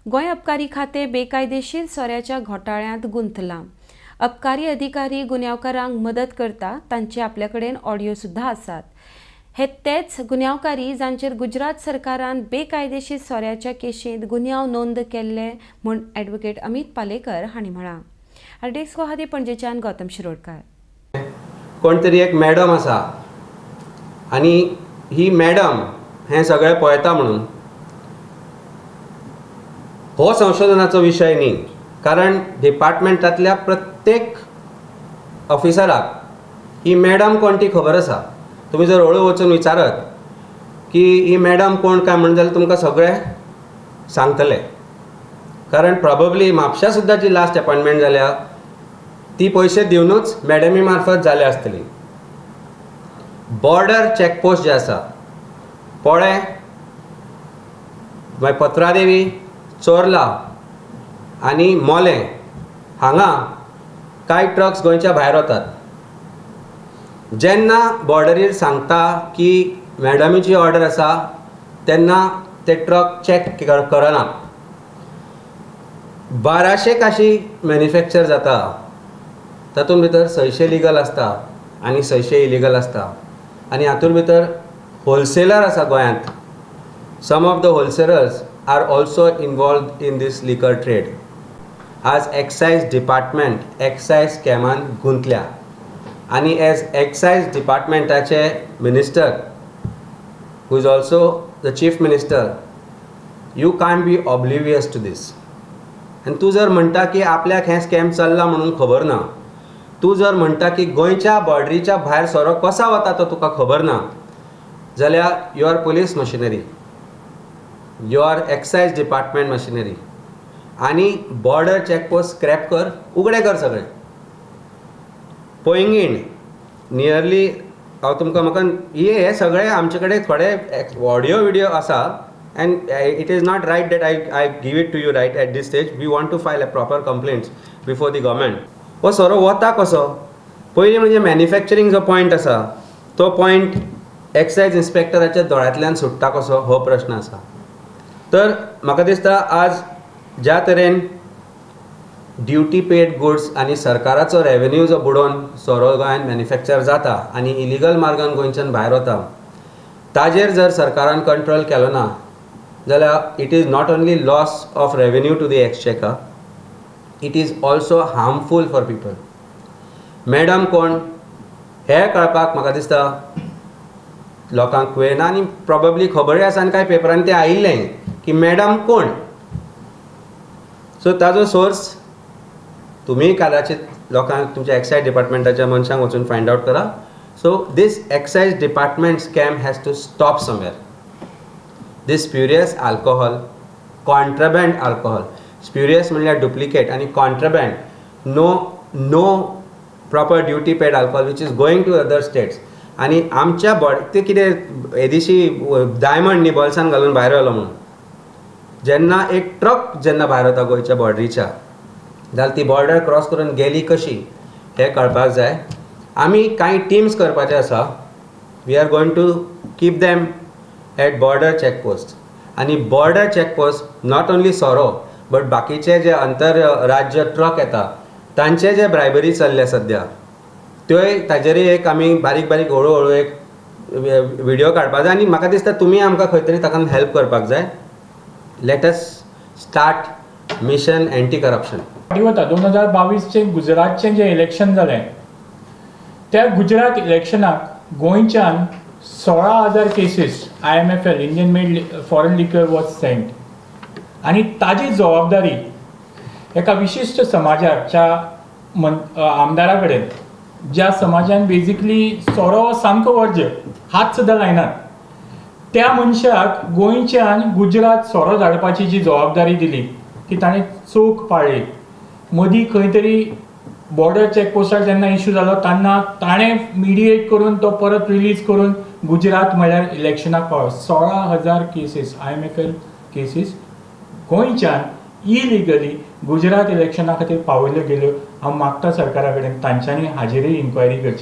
गोंय अबकारी खातें बेकायदेशीर सोऱ्याच्या घोटाळ्यांत गुंथलां. अबकारी अधिकारी गुन्यांवकारांक मदत करता, तांचे आपल्या कडेन ऑडियो सुद्दां आसात. हे तेच गुन्यांवकारी जांचेर गुजरात सरकारान बेकायदेशीर सोऱ्याच्या केशींत गुन्यांव नोंद केल्ले म्हूण ॲडव्होकेट अमित पालेकर हांणी म्हळां. आरडीएक्स गुवाहाटी पणजेच्यान गौतम शिरोडकार. कोण तरी एक मॅडम आसा आनी ही मॅडम हें सगळें पळयता म्हणून हो संशोधनाचो विशय न्ही, कारण डिपार्टमेंटांतल्या प्रत्येक ऑफिसराक ही मॅडम कोण ती खबर आसा. तुमी जर हळू वचून विचारत की ही मॅडम कोण काय म्हणून जाल्यार तुमकां सगळें सांगतले, कारण प्रॉबब्ली म्हापशा सुद्दां जी लास्ट अपॉयंटमेंट जाल्या ती पयशे दिवनूच मॅडमी मार्फत जाल्या आसतली. बॉर्डर चॅकपोस्ट जे आसा पोळे, मागीर पत्रादेवी, चोर्ला आनी मोलें हांगा कांय ट्रक्स गोंयच्या भायर वतात. जेन्ना बॉर्डरीर सांगता की मॅडमीची ऑर्डर आसा तेन्ना ते ट्रक चॅक करना. 1200 काशी मॅन्युफॅक्चर जाता, तातूंत भितर 600 लिगल आसता आनी 600 इलिगल आसता आनी हातूंत भितर होलसेलर आसा गोंयांत. Some of the wholesalers are also involved in this liquor trade. आज एक्सायज डिपार्टमेंट एक्सायज स्कॅमान गुंतल्या आनी एज एक्सायज डिपार्टमेंटाचे minister who is also the chief minister, you can't be oblivious to this. आनी तूं जर म्हणटा की आपल्याक हें स्कॅम चल्लां म्हणून खबर ना, तूं जर म्हणटा की गोंयच्या बॉर्डरीच्या भायर सोरो कसो वता तो तुका खबर ना, जाल्यार your police machinery, your excise department machinery आनी बॉर्डर चॅकपोस्ट स्क्रॅप कर, उगडे कर सगळें. पैंगीण नियरली हांव तुमकां म्हाका हे सगळे आमचे कडेन थोडे ऑडियो विडियो आसा and it is not right that I give it to you right at this stage. We want to file a proper complaints before the government. हो सोरो वता कसो? पयलीं म्हणजे मॅन्युफॅक्चरींग जो पॉयंट आसा तो पॉयंट एक्सायज इन्स्पेक्टराच्या दोळ्यांतल्यान सुट्टा कसो हो प्रश्न आसा. तर म्हाका दिसता आज ज्या तरेन ड्युटी पेड गुड्स आनी सरकाराचो रेवेन्यू जो बुडोवन सोरो गोंयांत मॅन्युफॅक्चर जाता आनी इलिगल मार्गान गोंयच्यान भायर वता ताजेर जर सरकारान कंट्रोल केलो ना जाल्यार it is not only loss of revenue to the exchequer, it is also harmful for people. Madam कोण हें कळपाक म्हाका दिसता लोकांक वेळ ना आनी प्रॉबब्ली खबरूय आसा आनी कांय पेपरांनी तें आयिल्लें की मॅडम कोण. सो ताजो सोर्स तुमी कदाचित लोकांक तुमच्या एक्सायज डिपार्टमेंटाच्या मनशांक वचून फायंड आवट करा. So this excise department scam has to stop somewhere. This spurious alcohol, contraband alcohol, spurious म्हणल्यार डुप्लिकेट आनी contraband, no proper duty paid alcohol which is going to other states. आनी आमच्या body ते कितें येदीशी diamond न्ही बोल्सान घालून भायर व्हेलो म्हणून, जेन्ना एक ट्रक जेन्ना भायर वता गोंयच्या बॉर्डरीच्या जाल्यार ती बॉर्डर क्रॉस करून गेली कशी हें कळपाक जाय. आमी कांय टिम्स करपाचे आसा. We are going to keep them at border checkpost आनी बॉर्डर चॅकपोस्ट not only सोरो बट बाकीचे जे अंतर राज्य ट्रक येता तांचे जे ब्रायबरी चल्ल्या सद्या त्योय ताजेरय एक आमी बारीक बारीक हळू हळू एक विडियो काडपाक जाय आनी म्हाका दिसता तुमी आमकां खंय तरी ताका हेल्प करपाक जाय. Let us start mission anti corruption. फाटीं वता 2022 गुजरातचें जें इलेक्शन जालें त्या गुजरात इलेक्शनाक गोंयच्यान 16,000 cases IMFL Indian made foreign liquor was sent आनी ताजी जबाबदारी एका विशिश्ट समाजाच्या आमदारा कडेन, ज्या समाजान बेजिकली सोरो सामको वर्ज्य, हात सुद्दां लायनात, त्या मनशाक गोंयच्यान गुजरात सोरो धाडपाची जी जबाबदारी दिली ती ताणें चोख पाळ्ळी. मदीं खंय तरी बॉर्डर चॅकपोस्टार जेन्ना इशू जालो तेन्ना ताणें मिडिएट करून तो परत रिलीज करून गुजरात म्हळ्यार इलेक्शनाक पावलो. 16,000 केसीस IMFL cases गोंयच्यान इलिगली गुजरात इलेक्शना खातीर पावयल्यो गेल्यो. हांव मागता सरकारा कडेन तांच्यांनी हाजेरय इन्क्वायरी करची.